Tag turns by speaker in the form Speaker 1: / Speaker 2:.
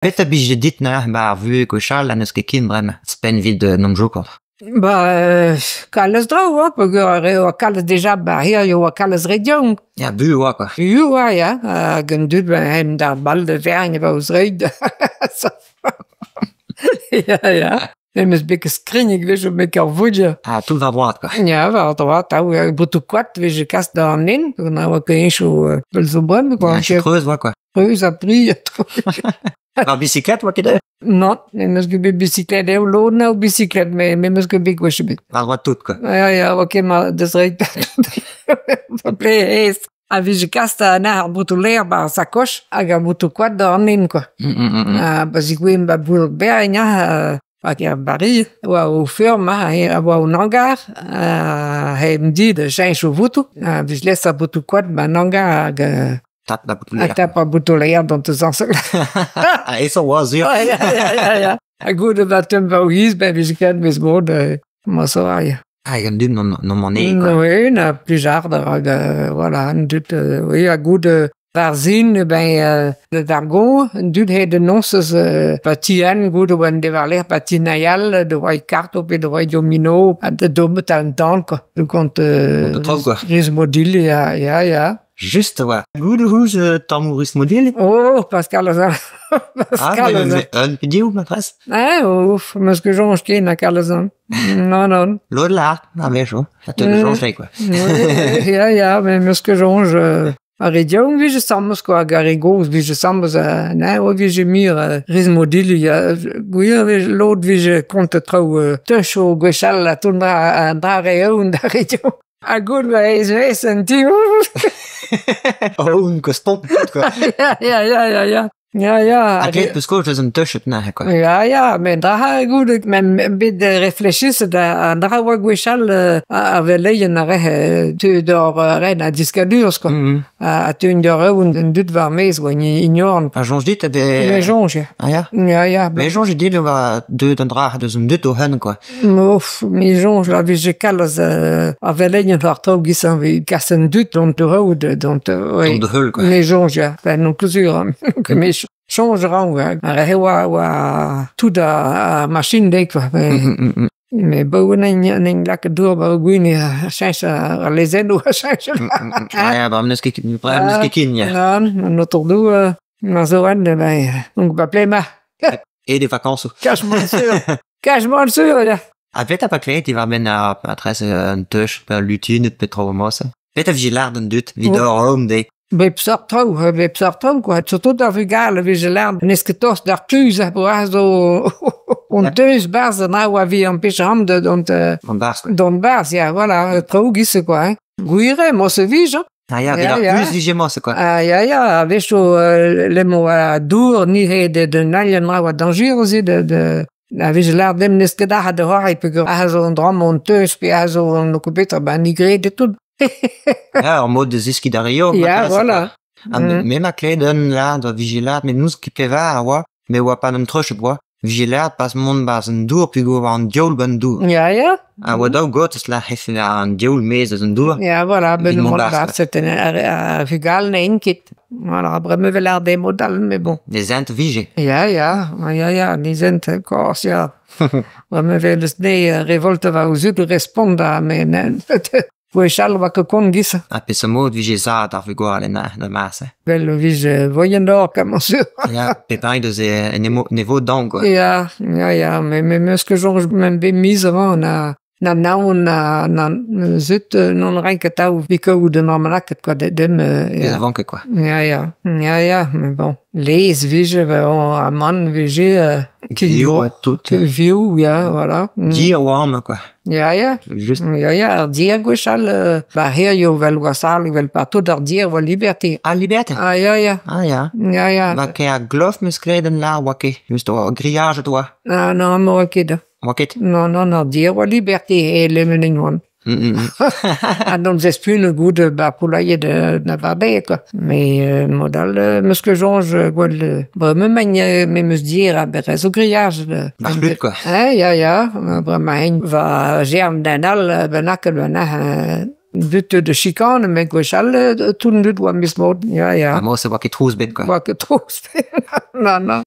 Speaker 1: Petra 'blije dit neuze 'ba ar vuhez gwechall ha n'eus ket ken bremañ ouzhpenn evit n'omp jokañ.
Speaker 2: Ba kalz traoù oa peogwir ar re a oa kalz dija 'ba hiziv a oa kalz re yaouank.
Speaker 1: Ya buhez 'oa kwa.
Speaker 2: Buhez 'oa ya hag an dud 'ba d'ar bal da verenn war o zreid ya ya Me 'meus bet ket skrignet gwechall met ur voger.
Speaker 1: Ha tout war droad kwa.
Speaker 2: Ya war droad atav botoù-koad 'vije kas d'an hent ma oa ket heñchoù pell zo bremañ kwa.
Speaker 1: Treuz 'oa kwa.
Speaker 2: Treuz ha pri.
Speaker 1: War bisiklet 'oa ket aze?
Speaker 2: Nann, ne 'meus ket bet bisiklet eo lod 'na o bisiklet met me 'meus ket bet gwech ebet.
Speaker 1: War droad tout kwa.
Speaker 2: Ya ya 'oa ket mat da zreid. aes. A vije kas anezhañ ar botoù-lêr 'ba ar sakoch hag ar botoù-koad d'an hent kwa. Ha pa zegouezhemp 'ba Boulc'h-Berrien hag er Bariz e oa o feurm aze a oa un hangar ha en di da cheñch o botoù ha 'vije lezet ar botoù-koad 'ba 'n hangar hag
Speaker 1: Tap da botoù-lêr.
Speaker 2: Ha tap ar botoù-lêr dont da zañsal.
Speaker 1: Aesoc'h 'oa sur.
Speaker 2: Ya, ya, ya. Ha goude 'ba temp ar wiz, ben 'vije graet 'vez mod ma soailh.
Speaker 1: Hag an dud n'omp anezhe quoi.
Speaker 2: Oui, na plijarder hag voilà, an dud oui ha goude war sin ben d'ar goñv, an dud he da noz eus ba ti Anne goude oan bet war-lerc'h ba ti Nayal da roiñ kartoù pe da roiñ domino ha da dommet an tan quoi. Gant Rismodil, ya, ya, ya.
Speaker 1: Just a-walc'h. Goude 'c'houlz tammoù Rismodil?
Speaker 2: Oh, Pascal a za. Pascal a za.
Speaker 1: Un pe div, ma prest?
Speaker 2: Eh, ouf, 'meus ket soñj ken ha kalz a Non, non.
Speaker 1: Lod lâr, a-wechoù. Ha te soñj quoi.
Speaker 2: Ya, ya, met 'meus ket soñj. Ar re yaouank 'vije sammez quoi, hag ar re gozh 'vije sammez anezho 'vije muioc'h Rismodili ya. Gwir e vez lod 'vije kontet traoù teuchoù gwechall ha tout an dra re eeun d'ar re yaouank. Ha goût a ez un ti.
Speaker 1: Oh, un spont quoi.
Speaker 2: Ya, ya, ya, ya, ya. Ya, ya.
Speaker 1: Ha graet 'peus kaoz eus an teuched neuze quoi.
Speaker 2: Ya, ya, met dra goude me'm bet reflechisset an dra oa gwechall ar veleien a rehe tud ur ren a diskadurezh quoi. Ha teuint d'ur eeun an dud war-maez oa ignorant.
Speaker 1: A soñj dit
Speaker 2: Me soñj, ya.
Speaker 1: Ah ya?
Speaker 2: Ya, ya.
Speaker 1: Me soñj dit e oa deuet an dra deus an dud o-c'hen quoi.
Speaker 2: Ouf, me soñj la vije kalz a veleien war traoù giz evit kas an dud dont d'o dont
Speaker 1: Dont da heul quoi.
Speaker 2: Me soñj ya, ben n'on ket sur hein. Me soñj a ran ar re oa oa tout ar machine dezhe quoi. Mais bowen en lakaat dour ba o gwin a cheñch ar lezennoù a cheñch.
Speaker 1: Ja, ba n'eus ket n'eus ket ken ya.
Speaker 2: Nann, an otodoù ma zo en ben donc ba plema.
Speaker 1: Et des vacances.
Speaker 2: Cache monsieur. Cache monsieur ya.
Speaker 1: Ha petra pa klevet diwar-benn ar matresse un teuch pe ul lutuned pe traoù mosse? Petra vije lâret d'an dud evit ober hom dezhe?
Speaker 2: Bep seurt traoù, bep seurt traoù quoi. Surtout ar vugale vije lâret n'ez ket tost d'ar kuzh boaz zo on teus 'barzh an traoù a vi ampech ran da dont
Speaker 1: An barzh quoi.
Speaker 2: dont 'barzh ya voilà traoù giz-se quoi hein. Gwir eo morse 'vije hein.
Speaker 1: Ah ya, evit ar kuzh vije morse quoi.
Speaker 2: Ah ya ya a-wechoù lemmo dour ni he d'un alien tra oa dañjerus eo da da A vije lâret dimp n'eus ket arc'hant da c'hoari peogwir aze zo un dra an teuz pe aze zo an petra ben ni gred e tout.
Speaker 1: Ya, ur mod da zeskiñ d'ar re yaouank
Speaker 2: Ya,
Speaker 1: marteze,
Speaker 2: voilà.
Speaker 1: Ha me 'ma klevet un lâret a vije lâret met n'ouzon ket pevar a oa, met oa pas an treuch oa. Vije lâret pas mont 'barzh an dour peogwir oa an diaoul 'ba an dour.
Speaker 2: Ya, ya.
Speaker 1: Ha oa daou gaoz lâret an diaoul maez eus an dour.
Speaker 2: Ya, voilà,
Speaker 1: Evit
Speaker 2: ben
Speaker 1: mont
Speaker 2: mont
Speaker 1: 'barzh.
Speaker 2: 'barzh, c'était ar vugale n'int ket. Voilà, bremañ e vel ar mod all, mais bon.
Speaker 1: Ne zent 'vije.
Speaker 2: Ya, ya, ya, ya, ne zent korzh, ya. Bremañ e vel eus ne revolt war o zud respont da met gwechall 'oa ket kont giz.
Speaker 1: Ha peseurt mod 'vije zad ar vugale da marse?
Speaker 2: Vel e vije voien d'or kement sur.
Speaker 1: Ya, pep hini deus e nevo daon quoi.
Speaker 2: Ya, ya, ya, met me 'meus ket soñj me'm bet miz avant na Na naon na na zut n'on rae ket atav evit kaout un almanaked kwa dem
Speaker 1: Ez a vanke kwa.
Speaker 2: Ya ya, ya ya, met bon. Laezh 'vije amann 'vije
Speaker 1: Vioù ha tout.
Speaker 2: Vioù ya, voilà.
Speaker 1: Dir 'oa amañ kwa.
Speaker 2: Ya ya.
Speaker 1: Just.
Speaker 2: Ya ya, ar dir gwechall ba hiziv 'vel gwasall 'vel partout ar dir 'oa liberté.
Speaker 1: Ah liberté?
Speaker 2: Ah ya ya.
Speaker 1: Ah ya.
Speaker 2: Ya ya.
Speaker 1: Ma ket ar glof 'meus graet en lâr 'oa ket. Just oa griajet 'oa.
Speaker 2: Ah non, 'oa ket.
Speaker 1: 'Oa ket?
Speaker 2: Non, non, non, dir 'oa liberté e Lemenig oan. Ha n'on zespunet goude 'ba poulailler da Varbeg kwa. Met mod all 'meus ket soñj gwell bremañ me 'meus dir a-berz zo grillaj.
Speaker 1: Ar c'hlud kwa.
Speaker 2: Eh ya ya, bremañ eñ va germ d'un all bennaket bennak deuet da chikane met gwechall tout an dud 'oa memes mod, ya ya.
Speaker 1: Ha mod-se 'oa ket trouz 'bet kwa.
Speaker 2: 'Oa ket trouz 'bet, non non.